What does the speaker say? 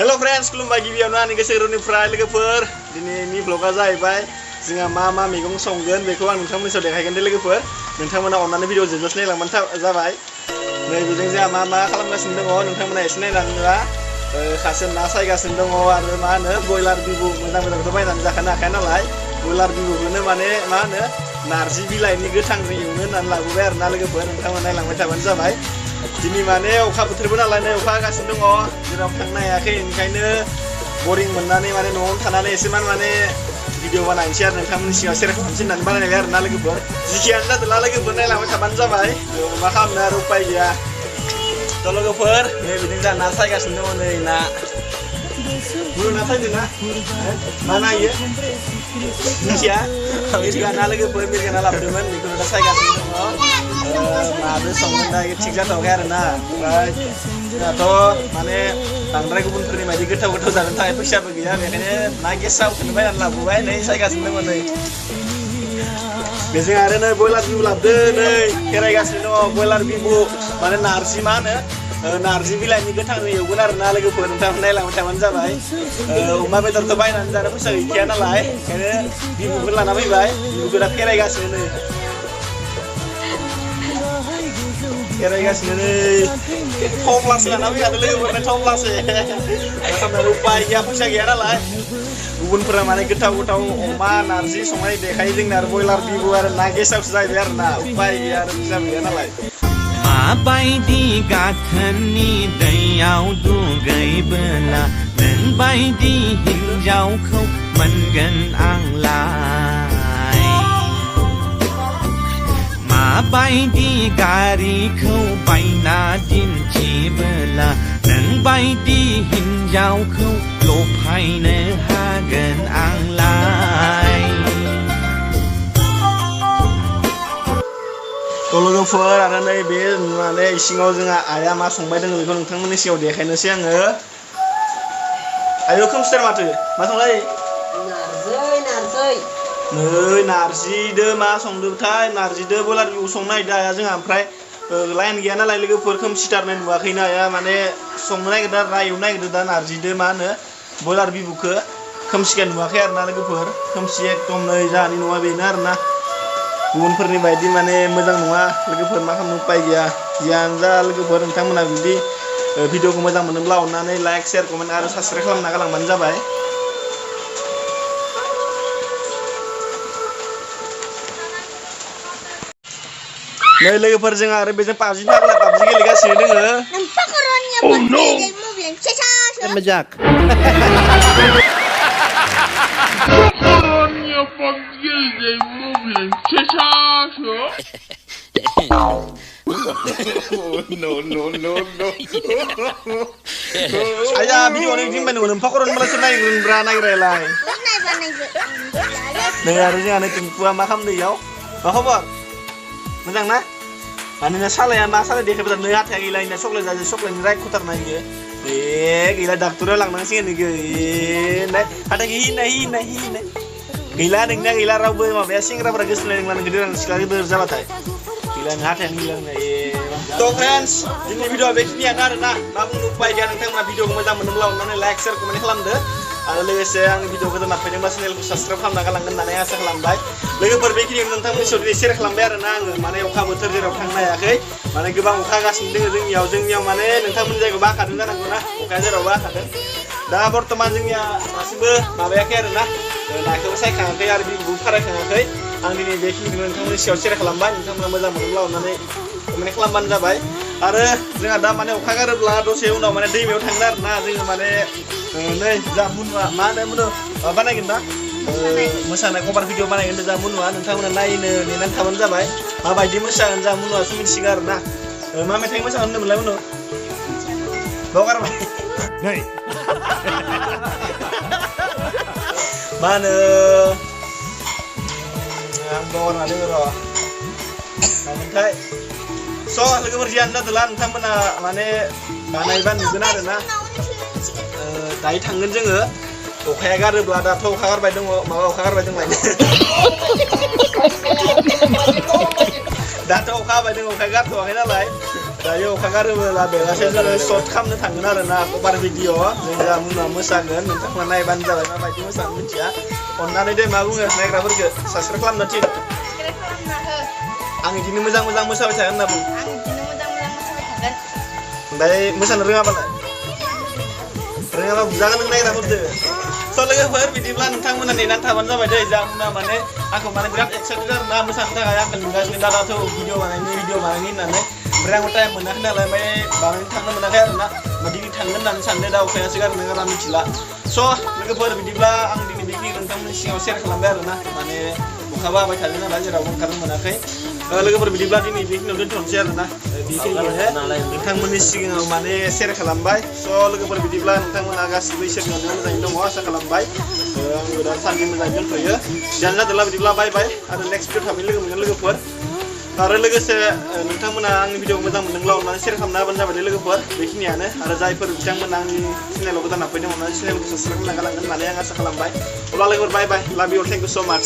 Hello friends, खुलुमबाय गिबियावनो आंनि गोसो गोरबोनिफ्राय लोगोफोर दिनैनि ब्लगा जाहैबाय जोंहा मा मैगं संगोन बेखौ आं नोंथांमोननि सायाव देखायगोन दे लोगोफोर नोंथांमोना अननानै भिडिअ जोबजासे नायलांबानो जाबाय नै बेजों जोंहा मा खालामगासिनो दङ नोंथांमोना एसे नायलाङोबा सासे ना सायगासिनो दङ आरो मा होनो बयलार बिबु मोजांखौथ' बायनानै जाखानो हाखाया नालाय बयलार बिबुखौनो माने मा होनो नारजि बिलाइनि गोथांजों एवनो होननानै लाबोबाय आरो ना लोगोफोर नोंथांमोना नायलांबाय थाबानो जाबाय दिनै माने अखा बोथोरबो नालाय नै अखा हागासिनो दङ जेराव थांनो हायाखै ओंखायनो बरिं मोननानै माने न'आवनो थानानै एसेमान माने भिडिअ बानायनोसै आरो नोंथांमोननि सिगाङाव शेयार खालामनोसै होननानै बानायबाय आरो ना लोगोफोर जिखियानो जादोंला लोगोफोर नायलांबाय थाबानो जाबाय मा खालामनो आरो उपाय गैया थ' लोगोफोर नै बिदिनो जोंहा ना सायगासिनो दङ नै ना बुरु ना सायदों ना मा ना इयो मिथिया मिरगा ना लोगोफोर मिरगा ना लाबोदोंमोन बेखौनो दा सायगासिनो दङ मादो संगोन दा थिग जाथ'वाखै आरो ना ओमफ्राय जोंहाथ' माने बांद्राय गुबुनफोरनि बायदि गोथाव जानो थाखाय फैसाबो गैया बेखायनो ना गेसावखौनो बायनानै लाबोबाय नै सायगासिनो दङ नै बेजों आरो नै बयलार बिबु लाबोदो नै खेरायगासिनो दङ बयलार बिबु माने नारजि मा होनो नारजि बिलाइनि गोथांजों एवगोन आरो ना लोगोफोर नोंथांमोन नायलांबाय थाबानो जाबाय अमा बेदरथ' बायनानै जानो फैसा गैखाया नालाय ओंखायनो बिबुखौ लाना फैबाय बिबुखौ दा फेरायगासिनो नै खेरायगासिनो नै थफ्लासो लाना फैखादो लोगोफोरनो थफ्लासो खालामनो उपाय गैया फैसा गैया नालाय गुबुनफोरा माने गोथाव अमा नारजि संनाय देखायो जोंना आरो बयलार बिबु आरो ना गेसावसो जाहैबाय आरो ना उपाय गैया आरो फैसाबो गैया नालाय माबायदि गाथोननि दैयाव दुगैबोला नोंबायदि हिन्जावखौ मोनगोन आंलाय माबायदि गारिखौ बायना दिन्थिबोला नोंबायदि हिन्जावखौ लफायनो हागोन आंलाय लोगोफोर आरो नै बे माने इसिङाव जोंहा आइया मा संबाय दङ बेखौ नोंथांमोननि सिगाङाव देखायनोसै आङो आयौ खोमसिथार माथो मा संलाय नै नारजिदो मा संदोंथाय नारजिदो बयलार बिबु संनो नागिरदों आइया जोंहा ओमफ्राय लाइन गैया नालाय लोगोफोर खोमसिथारनाय नुवाखैनो आइया माने संनो नागिरदों आरो एवनो नागिरदों दा नारजिदो मा होनो बयलार बिबुखौ खोमसिया नुवाखै आरो ना लोगोफोर खोमसि एकदम नै जोंहानि न'आ बेनो आरो ना गुबुनफोरनि बायदि माने मोजां नङा लोगोफोर मा खालामनो उपाय गैया जियानो जा लोगोफोर नोंथांमोना जुदि भिडिअखौ मोजां मोनोब्ला अननानै लाइक शेयार कमेन्ट आरो साबस्क्राइब खालामना गालांबानो जाबाय नै लोगोफोर जोंहा आरो बेजों पाबजि गेलेगासिनो No. Ayah video ini gimana nih? Pakoron malah senai naik. Dengar aja nih tumpuan makam deh yau. Apa? Menang na? Anaknya salah ya masalah dia kebetulan lihat yang gila ini soklen rai kutar naik ya. Gila dokternya lang nang sini gila. Ada hina. Gila nengnya gila rabu mah biasa nggak pernah gesel neng lan gede sekali berjabat ay. Gila ngat yang gila So friends, ini video begini ya karena namun upaya jangan tengok video kemudian menemulah mana like share komen kelam deh. Ada lagi yang video kita nak pengen bahas nih subscribe kelam nak kalangan nanya asa kelam baik. Lagi berbagi yang tentang musuh di share kelam bayar nang mana yang kamu terjadi orang naya ke mana gebang ukagas deng yang mana tentang menjaga bakat dengan aku nah ukanya roba kan. Dah berteman jengnya masih mabaya ke na. Nah kalau saya kan kayak di buka kan kayak angin ini begini dengan kamu share kelam baik tentang mana menemulah mana mana kelamban जाबाय आरो जोंहा दा माने अखा गारोब्ला दसे उनाव माने दैमायाव थांनो आरो ना जोङो माने नै जामुनुआ मा होनो बानायगोन ना मोसानाय कभार भिडिअ बानायगोन जामुनुआ नोंथांमोना नायनो नेनानै थाबानो जाबाय माबायदि मोसागोन जामुनुआसो मिथिसिगोन आरो ना मा मेथाइ मोसागोन होनदोंमोनलाय उनाव बावगारबाय नै मा होनो आं बावगारनानै र' ओमफ्राय So, लोगोफोर जियानो जादोंला नोंथांमोना माने बानायबा नुगोन आरो ना दायो थांगोन जोङो अखाया गारोब्ला दाथ' अखा गारबाय दङ माबा अखा गारबाय दंलाय दाथ' अखा हाबाय दङ अखाया गारथ'वाखै नालाय दायो अखा गारोब्ला बेलासे जोङो शर्ट खालामनो थांगोन आरोना कभार भिडिअ जों जा उनाव मोसागोन नोंथांमोना नायबानो जाबाय माबायदि मोसानो मिथिया अननानै दे मा बुङो नायग्राफोरखौ साबस्क्राइब खालामना थिन आं बिदिनो मोजां मोजां मोसाबाय थागोन होनना बुं ओमफ्राय मोसानो रोङाबालाय बुजागोन नों नायग्राफोरजों स' लोगोफोर बिदिब्ला नोंथांमोना नेनानै थाबानो जाबाय दै जामुना माने आंखौ माने बिराद एक्साइटेड आरोना मोसानो थाखाय आंखौ नुगासिनो दादाथ' भिडिअ बानायनो होननानै ओमफ्राय आंबो टाइम मोनाखै नालाय ओमफ्राय बानायनो थांनो मोनाखै आरोना दिनै थांगोन होननानै सानदों दा अखायासो गारनो गारा मिथिला स' लोगोफोर बिदिब्ला आं दिनै बेखिनि नोंथांमोननि सिगाङाव सेयार खालामबाय आरोना माने अखाबो हाबाय थादों नालाय जेरावबो ओंखारनो मोनाखै लोगोफोर बिदिब्ला दिनै बेखिनियाव दोनथ'नोसै आरोना बेखिनियावनो नोंथांमोननि सिगाङाव माने सेयार खालामबाय स' लोगोफोर बिदिब्ला नोंथांमोना गासिबो इसोरनि अननायाव मोजाङै दङ आसा खालामबाय आंबो दा साननै मोजाङै दोनथ'यो जियानो जादोंला बिदिब्ला बाय बाय आरो नेक्स्ट भिडिअ थाबैनो लोगो मोनगोन लोगोफोर आरो लोगोसे नोंथांमोना आंनि भिडिअ मोजां मोनदोंब्ला अननानै सेयार खालामना होबानो जाबाय लोगोफोर बेखिनियानो आरो जायफोर बिथांमोना आंनि चेनेलाव गोदान हाबफैदों अननानै चेनेलखौ साबस्क्राइब खालामगोन होननानै आं आसा खालामबाय अब्ला लोगोफोर बाय बाय लाभ इउ थेंक इउ स' माच